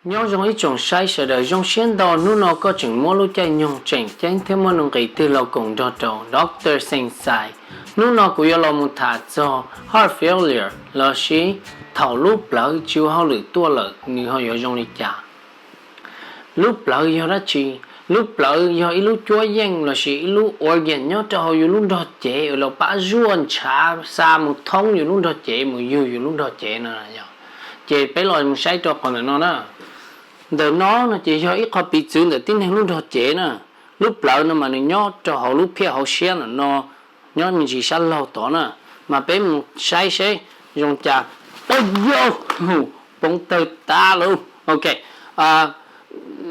Nyob zoo ib tsoom saib sawv daws, zoo siab ntau hnub no koj tseem muab lub caij nyoog tseem ceeb thiab muaj nuj nqis twg los koom nrog rau Doctor Xeev Xais. Hnub no kuv yuav los mus tham txog heart failure lossis thaum lub plawv tsis ua hauj lwm tuaj lawm nws ho yuav zoo li cas. Lub plawv yog dab tsi? Lub plawv yog ib lub cuab yeej lossis ib lub organ nyob rau hauv yus lub nrog cev uas los pab zuaj ntshav xa mus thoob yus lub nrog cev mus yug yus lub nrog cev no yog. Ces peb los mus saib rau qhov ntawm no na. Ntawm no no ces yog ib qho piv txwv ntawm tib neeg lub nrog cev na. Lub plawv no mas nws nyob rau hauv lub phiaj hauv siab ntawm no, nyob me ntsis sab laug tod na. Mas peb mus saib seb zoo cas. Ua yau, poob tawg tas lawm. Ok,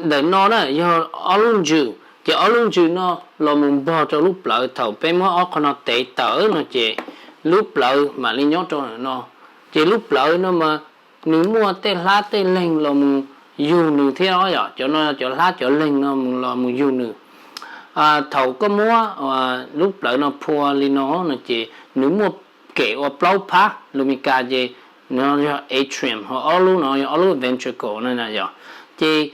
ntawm no na yog ob lub ntsws, ces ob lub ntsws no los mus npog rau lub plawv. Thaum peb muab ob qho no tev tawm no ces lub plawv mam li nyob rau ntawm no. Ces lub plawv no mas nws muaj tej hlab tej leeg los mus yug nws thiab os yom. Cov no cov hlab cov leeg no los mus yug nws. Thaum koj muab lub plawv no phua li no no ces nws muaj kem ua plaub phab, lus Meskas ces no yog atrium, ho ob lub no yog ob lub ventricle no yom. Ces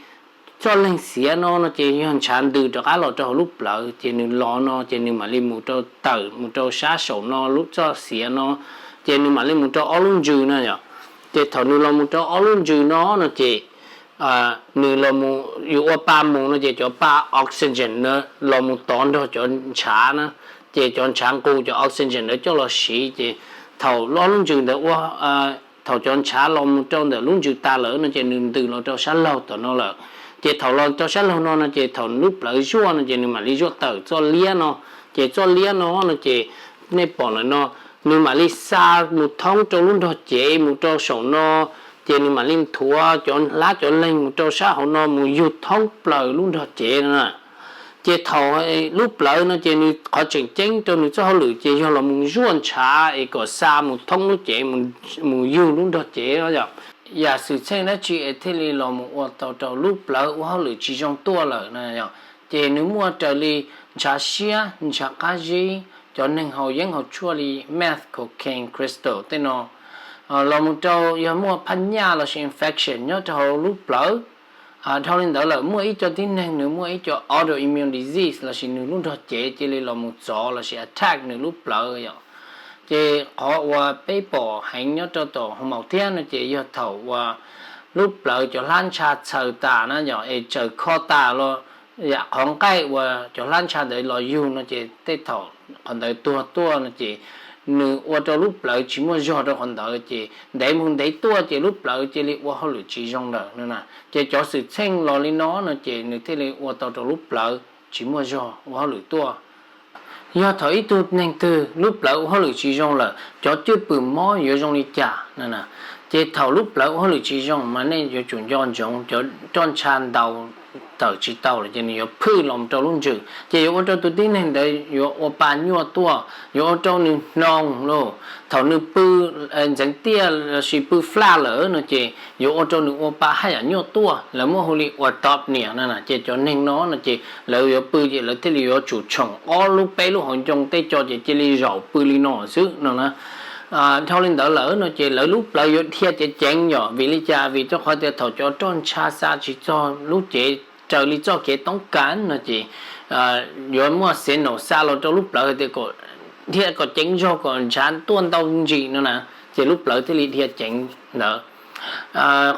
txoj leeg xiav no no ces yog ntshav ntws rov qab los rau hauv lub plawv, ces nws los no ces nws mam li mus rau tawm mus rau sab saum no lub txoj xiav no, ces nws mam li mus rau ob lub ntsws no yom. Ces thaum nws los mus rau ob lub ntsws no no ces nws los mus, yus ua pa mus no ces cov pa oxygen na los mus tov nrog cov ntshav na, ces cov ntshav nqus cov oxygen ntawd coj los siv. Ces thaum ob lub ntsws ntawd ua, thaum cov ntshav los mus rau ntawm lub ntsws tas lawm no ces nws ntws los rau sab laug tom no lawm. Ces thaum los rau sab laug no no ces thaum lub plawv zuaj no ces nws mam li zuaj tawm txoj liab no. Ces txoj liab no no ces nej pom lawm no, nws mam li xa mus thoob rau lub nrog cev mus rau saum no, ces nws mam li nthuav cov hlab cov leeg mus rau sab hauv no mus yug thoob plaws lub nrog cev no. Ces thaum lub plawv no ces nws qhov tseem ceeb rau nws txoj hauj lwm ces yog los mus zuaj ntshav es kom xa mus thoob lub cev mus yug lub nrog cev no yom. Yam xwm txheej dab tsi es thiaj li los mus ua tau rau lub plawv ua hauj lwm tsis zoo tuaj lawm no yom? Ces nws muaj raws li ntshav siab, ntshav qab zib, cov neeg haus yeeb haus tshuaj li meth, cocaine, crystal tej no, los mus rau yog muaj phab nyaj lossis infection nyob rau hauv lub plawv. Dhau li ntawd lawm muaj ib co tib neeg nws muaj ib co autoimmune disease lossis nws lub nrog cev cia li los mus txov lossis attack nws lub plawv yom. Ces qhov uas peb pom heev nyob rau tom hoo maum thiab no ces yog thaum uas lub plawv cov hlab ntsha txhaws tas na yom, es tsaws kho tas los yam qhov nqaij uas cov hlab ntsha ntawd los yug no ces tej thaum qhov ntawd tuag tuaj no ces nws ua rau lub plawv tsis muaj zog rau qhov ntawd, ces ntev mus ntev tuaj ces lub plawv cia li ua hauj lwm tsis zoo lawm no na. Ces cov xwm txheej los li no no ces nws thiaj li ua tau rau lub plawv tsis muaj zog ua hauj lwm tuaj. Yog thaum ib tug neeg twg lub plawv ua hauj lwm tsis zoo lawm, cov cwj pwm mob yuav zoo li cas no na? Ces thaum lub plawv ua hauj lwm tsis zoo mas nej yuav tsum nco ntsoov cov roj ntsha ntau tawm tsis tau lawm ces nws yuav phwj los rau lub ntsws, ces yuav ua rau tus tib neeg ntawd yuav ua pa nyuaj tuaj, yuav ua rau nws hnoos lauj. Thaum nws pw ntxeev tiaj lossis pw flaj lawm no ces yuav ua rau nws ua pa haj yam nyuaj tuaj, lawv muab hu li uas top niam no na. Ces cov neeg no no ces lawv yuav pw ces lawv thiaj li yuav tsum tshoom ob lub peb lub hauv ncoo tej co ces cia li zaum pw li no xwb no na. Dhau li ntawd lawm no ces lawv lub plawv yuav dhia ceev ceev yom. Vim li cas? Vim rau qhov tias thaum cov roj ntsha xa tsis txog lub cev raws li txoj kev toob kas no ces yuav muaj signal xa los rau lub plawv hais tias kom dhia kom ceev zog kom ntshav tuaj ntau ntsis no na, ces lub plawv thiaj li dhia ceev ntawd.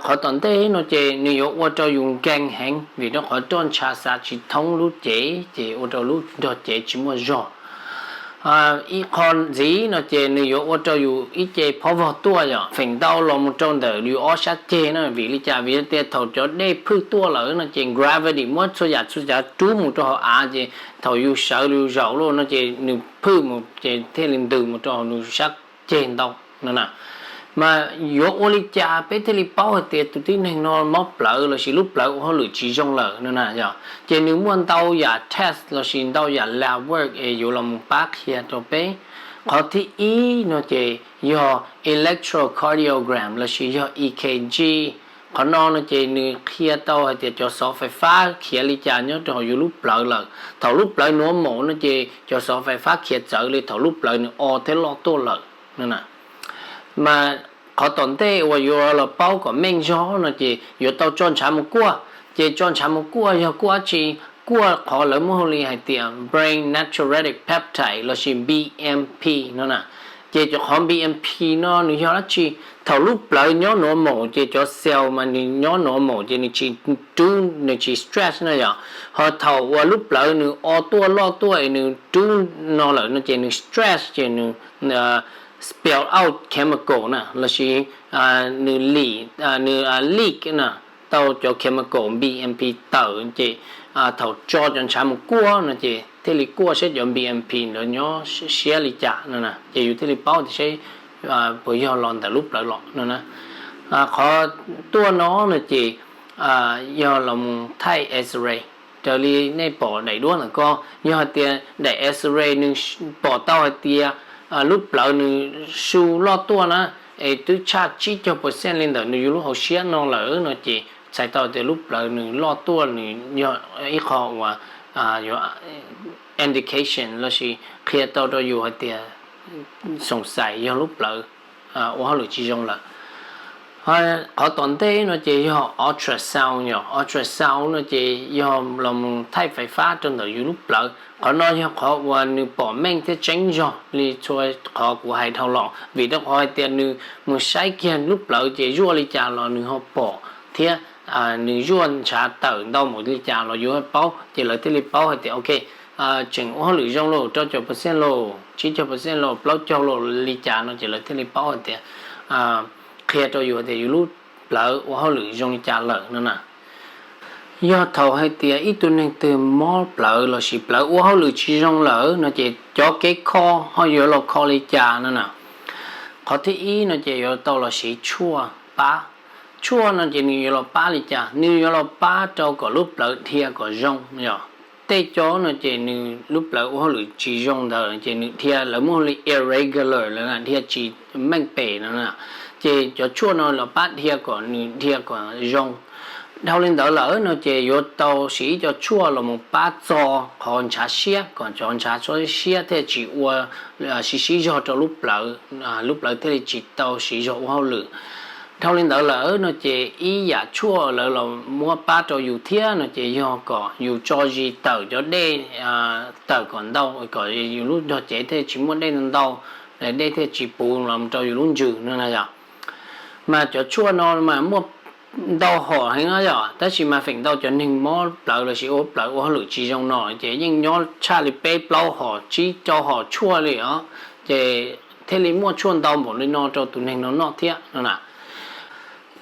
Qhov tom ntej no ces nws yuav ua rau yus nkeeg heev vim rau qhov roj ntsha xa tsis thoob lub cev ces ua rau lub nrog cev tsis muaj zog. Ib qho ntxiv no ces nws yuav ua rau yus ib ce phob vog tuaj yom, feem ntau los mus rau ntawm yus ob sab ceg na. Vim li cas? Vim tias thaum cov dej phwj tuaj lawm no ces gravity muab txhua yam txhua tsav rub mus rau hauv av ces thaum yus sawv yus zaum lawm no ces nws phwj mus ces thiaj li ntws mus rau hauv nws sab ceg ntau no na. Mas yuav ua li cas peb thiaj li paub hais tias tus tib neeg no mob plawv lossis lub plawv ua hauj lwm tsis zoo lawm no na yom? Ces nws muaj ntau yam test lossis ntau yam lab work es yuav los mus pab qhia rau peb. Qhov thib ib no ces yog electrocardiogram lossis yog E K G. Qhov no no ces nws qhia tau hais tias cov xov fais fab khiav li cas nyob rau hauv yus lub plawv lawm. Thaum lub plawv nuav maum no ces cov xov fais fab khiav txawv li thaum lub plawv nws o thiab loj tuaj lawm no na. Mas Qhov tom ntej uas yuav los paub kom meej zog no ces yuav tau tso ntshav mus kuaj. Ces tso ntshav mus kuaj yog kuaj dab tsi? Kuaj qhov lawv muaj hu li hais tias brain natriuretic peptide lossis B M P no na. Ces cov qhov B M P no nws yog dab tsi? Thaum lub plawv nyob normal ces cov cell mas nws nyob normal ces nws tsis rub, nws tsis stress na yom. Ho thaum uas lub plawv nws o tuaj loj tuaj es nws rub no lawm no ces nws stress ces nws spill out chemical na lossis nws lim, nws leak na, tau cov chemical B M P tawm ces thaum tso cov ntshav mus kuaj no ces thiaj li kuaj saib cov B M P ntawd nyob siab li cas no na. Ces yus thiaj li paub tias seb puas yog los ntawm lub plawv los no na. Qhov tuaj no no ces yog los mus thaij X-ray. Raws li nej pom daim duab ntawm ko, yog hais tias daim X-ray nws pom tau hais tias lub plawv nws su loj tuaj na, es twb tshaj tsib caug percent li ntawm nws yus lub hauv siab no lawm no ces txhais tau tias lub plawv nws loj tuaj nws yog ib qho uas yuav indication lossis qhia tau rau yus hais tias xoom xais yog lub plawv ua hauj lwm tsis zoo lawm. Qhov tom ntej no ces yog ultrasound, yog ultrasound no ces yog los mus thaij fais fab rau ntawm yus lub plawv. Qhov no yog qhov uas nws pom meej thiab tseeb zog li txhua qhov kuv hais dhau los, vim rau qhov hais tias nws mus saib kiag lub plawv ces zuaj li cas los nws ho pom thiab nws zuaj ntshav tawm ntau npaum li cas los yus ho paub, ces lawv thiaj li paub hais tias ok, tseem ua hauj lwm zoo lauj, rau caum percent lauj, tsib caug percent lauj, plaub caug lauj li cas no ces lawv thiaj li paub hais tias qhia rau yus tias yus lub plawv ua hauj lwm zoo li cas lawm no na. Yog thaum hais tias ib tug neeg twg mob plawv lossis plawv ua hauj lwm tsis zoo lawm no ces cov kev kho ho yuav los kho li cas no na. Qhov thib ib no ces yuav tau los siv tshuaj pab. Tshuaj no ces nws yuav los pab li cas? Nws yuav los pab rau kom lub plawv dhia kom zoo yom. Tej cov no ces nws lub plawv ua hauj lwm tsis zoo ntawd ces nws dhia, lawv muaj li irregular lawm, dhia tsis meej pem no na. Ces cov tshuaj no los pab dhia kom nws dhia kom zoo. Dhau li ntawd lawm no ces yuav tau siv ib co tshuaj los mus pab txo qhov ntshav siab kom cov ntshav siab thiaj tsis ua siv siv zog rau lub plawv, lub plawv thiaj li tsis tau siv zog ua hauj lwm. Dhau li ntawd lawm no ces ib yam tshuaj lawv los muab pab rau yus thiab no ces yog kom yus tso zis tawm cov dej, tawm kom ntau, kom yus lub dog cev thiaj tsis muaj dej ntau, dej thiaj tsis puv los rau yus lub ntsws no na yom. Mas cov tshuaj no mas muaj ntau hom heev no yom, tab sis mas feem ntau cov neeg mob plawv lossis ua plawv ua hauj lwm tsis zoo no ces yeej nyob tshaj li peb plaub hom tsib rau hom tshuaj li os. Ces thiaj li muaj tshuaj ntau npaum li no rau tus neeg no noj thiab no na.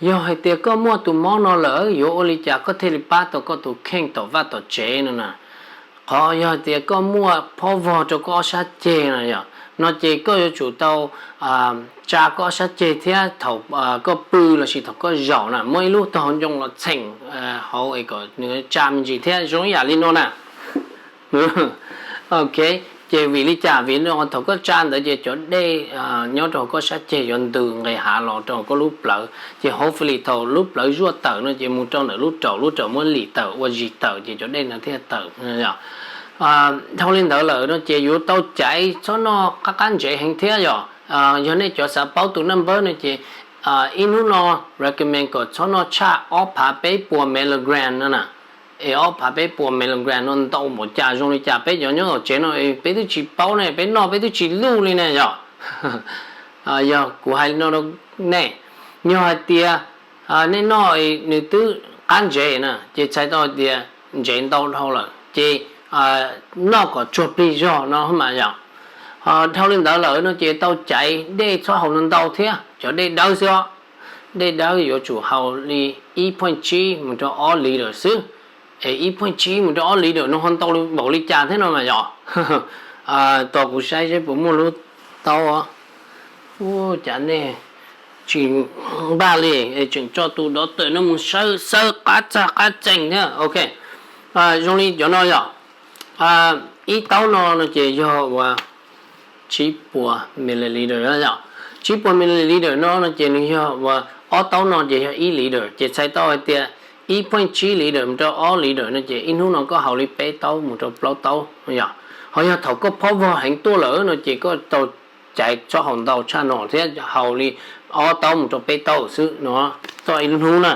Yog hais tias koj muaj tus mob no lawm yuav ua li cas koj thiaj li pab tau koj tus kheej tom vaj tom tsev no na? Qhov yog hais tias koj muaj phob vog rau koj ob sab ceg no yom, no ces koj yuav tsum tau tsa koj ob sab ceg thiab thaum koj pw lossis thaum koj zaum na muab ib lub tog ncoo los txheem hauv es kom nws tsa me ntsis thiab zoo ib yam li no na. Ok, ces vim li cas? Vim no thaum koj tsa ntawd ces cov dej nyob rau hauv koj sab ceg yuav ntws nqes hav los rau hauv koj lub plawv, ces hopefully thaum lub plawv zuaj tawm no ces mus rau ntawm lub raum, lub raum muab lim tawm ua zis tawm ces cov dej no thiaj tawm. Dhau li ntawd lawm no ces yuav tau caiv txhob noj qab qab ntsev heev thiab yom. Yog nej cov xav paub tus number no ces ib hnub no recommend kom txhob noj tshaj ob phav peb puas milligram no na. Es ob phav peb puas milligram no ntau npaum cas zoo li cas? Peb cov nyob tom tsev no peb twb tsis paub ne, peb noj peb twb tsis luj li ne yom. Yog kuv hais li no rau nej, yog hais tias nej noj nws twb qab ntsev na ces txhais tau hais tias ntsev ntau dhau lawm ces noj kom tsuag plig zog no mas yom. Dhau li ntawd lawm no ces tau caiv dej txhob haus ntau ntau thiab, cov dej dawb xwb os. Dej dawb yuav tsum haus li ib pheej tsib mus rau ob liter xwb. Es ib pheej tsib mus rau ob liter no ho ntau npaum li cas thiab no mas yom. Tos kuv saib seb puas muaj lub taub. Ua cas nej tsis npaj li es tseem tso tus doctor no mus xawb xawb qab txag qab txeeg thiab. Ok, zoo li cov no yom. Ib taub no no ces yog uas tsib puas milliliter yom. Tsib puas milliliter no no ces nws yog uas ob taub no ces yog ib liter, ces txhais tau hais tias ib pheej tsib liter mus rau ob liter no ces ib hnub no koj haus li peb taub mus rau plaub taub yom. Ho yog thaum koj phob vog heev tuaj lawm no ces koj tau caiv txhob haus ntau tshaj no thiab, haus li ob taub mus rau peb taub xwb no txog ib lub hnub na.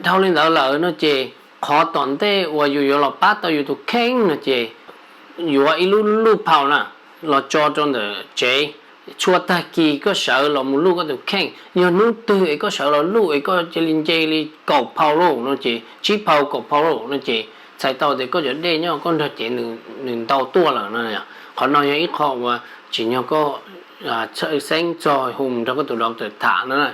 Dhau li ntawd lawm no ces qhov tom ntej uas yus yuav los pab tau yus tus kheej no ces yuav ib lub luj phau na los tso rau ntawm tsev. Txhua tag kis koj sawv los mus luj koj tus kheej, yog hnub twg es koj sawv los luj es koj cia li nce li kaum phau lauj no ces, tsib phau kaum phau lauj no ces txhais tau tias koj cov dej nyob koj nrog cev nws ntau tuaj lawm no. Qhov no yog ib qho uas tsim nyog koj txhawj xeeb txog hu mus nrog koj tus doctor tham no.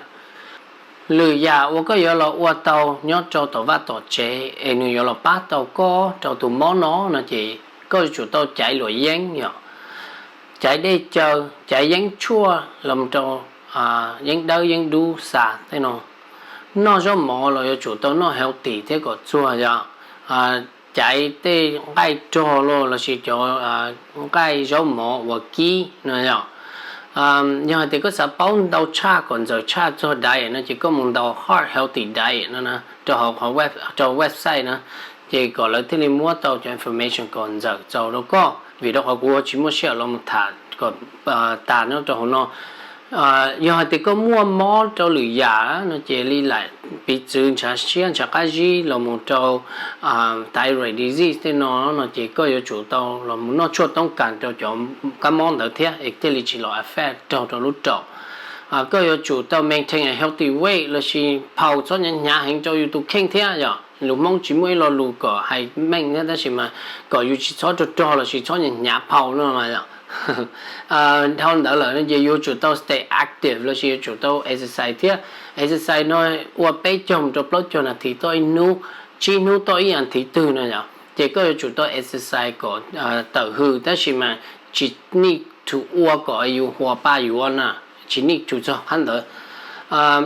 Lwm yam uas koj yuav los ua tau nyob rau tom vaj tom tsev es nws yuav los pab tau koj rau tus mob no no ces koj yuav tsum tau caiv luam yeeb yom, caiv dej caw, caiv yeeb tshuaj los rau yeeb dawb yeeb dub xa tej no. Noj zaub mov los yuav tsum tau noj healthy thiab kom txuag yom, caiv tej nqaij rog los lossis cov nqaij zaub mov uas kib no yom. Yog hais tias koj xav paub ntau tshaj kom ntxaws tshaj txog diet no ces koj mus ntaus heart healthy diet no rau hauv rau website na, ces kom lawv thiaj li muab tau cov information kom ntxaws txaus rau koj, vim rau qhov kuv tsis muaj sij hawm los mus tham kom tas nyob rau hauv no. Yog hais tias koj muaj mob rau lwm yam no ces li lam piv txwv ntshav siab ntshav qab zib los mus rau thyroid disease tej no no ces koj yuav tsum tau los mus noj tshuaj toob kas rau cov kab mob ntawd thiab es thiaj li tsis los affect raug rau lub raum. Koj yuav tsum tau maintain a healthy weight lossis phau txhob hnyav hnyav heev rau yus tus kheej thiab yom. Lus Hmoob tsis muaj ib lo lus kom hais meej thiab tab sis mas kom yus tsis txhob rog rog lossis txhob hnyav hnyav phau no. Dhau ntawd lawm no ces yuav tsum tau stay active lossis yuav tsum tau exercise thiab. Exercise no ua peb caug mus rau plaub caug nas this toj ib hnub, tsib hnub toj ib nas this twg no yom. Ces koj yuav tsum tau exercise kom tawm hws tab sis mas tsis need to ua kom yus huas pa yuav na, tsis need to txog qhab ntawd.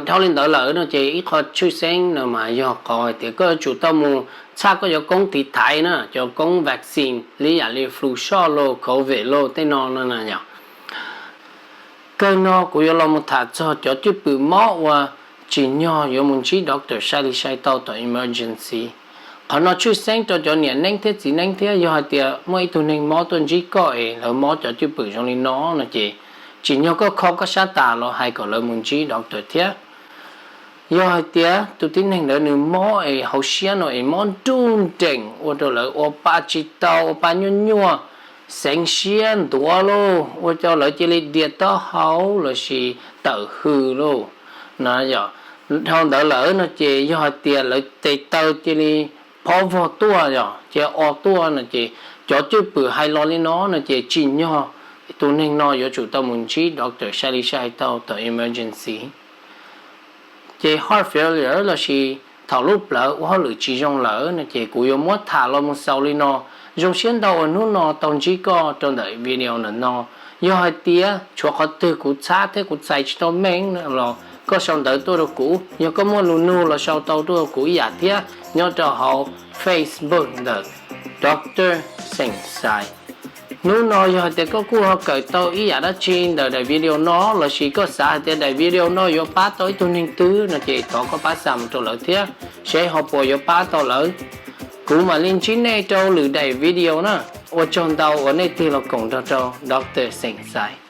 Dhau li ntawd lawm no ces ib qho tshwj xeeb no mas yog qhov hais tias koj yuav tsum tau mus txhaj koj cov koob tiv thaiv na, cov koob vaccine li yam li flu shot los covid los tej no no yom. Kawg no kuv yuav los mus tham txog cov cwj pwm mob uas tsim nyog yuav mus ntsib doctor sai li sai tau tom emergency. Qhov no tshwj xeeb rau cov niam neeb thiab txiv neeb thiab, yog hais tias muaj ib tug neeg mob tuaj ntsib koj es lawv mob cov cwj pwm zoo li no no ces tsim nyog koj kho koj sab tas los hais kom lawv mus ntsib doctor thiab. Yog hais tias tus tib neeg ntawd nws mob es hauv siab no es mob nruj nreem ua rau lawv ua pa tsis tau, ua pa nyuaj nyuaj, xeev siab ntuav lauj, ua rau lawv cia li dias taub hau lossis tawm hws lauj no yom. Dhau ntawd lawm no ces yog hais tias lawv tes taw cia li phob vog tuaj yom, cia o tuaj no ces cov cwj pwm hais los li no no ces tsim nyog tus neeg no yuav tsum tau mus ntsib doctor sai li sai tau tom emergency. Ces heart failure lossis thaum lub plawv ua hauj lwm tsis zoo lawm no ces kuv yuav muab tham los mus xaus li no. Zoo siab ntau uas hnub no tau ntsib koj rau ntawm video ntawm no. Yog hais tias tshuav qhov twg kuv txhab thiab kuv txais tsis tau meej los koj sau ntawv tuaj rau kuv, yog koj muaj lus nug los sau tau tuaj rau kuv ib yam thiab nyob rau hauv Facebook ntawm Doctor Xeem Xais. Hnub no yog hais tias koj kuj ho kawm tau ib yam dab tsi ntawm daim video no lossis koj xav hais tias daim video no yuav pab tau ib tug neeg twg no ces thov koj pab xa mus rau lawv thiab, seb ho puas yuav pab tau lawv. Kuv mam li ntsib nej rau lwm daim video na. Ua tsaug ntau uas nej tig los koom nrog rau Doctor Xeem Xais.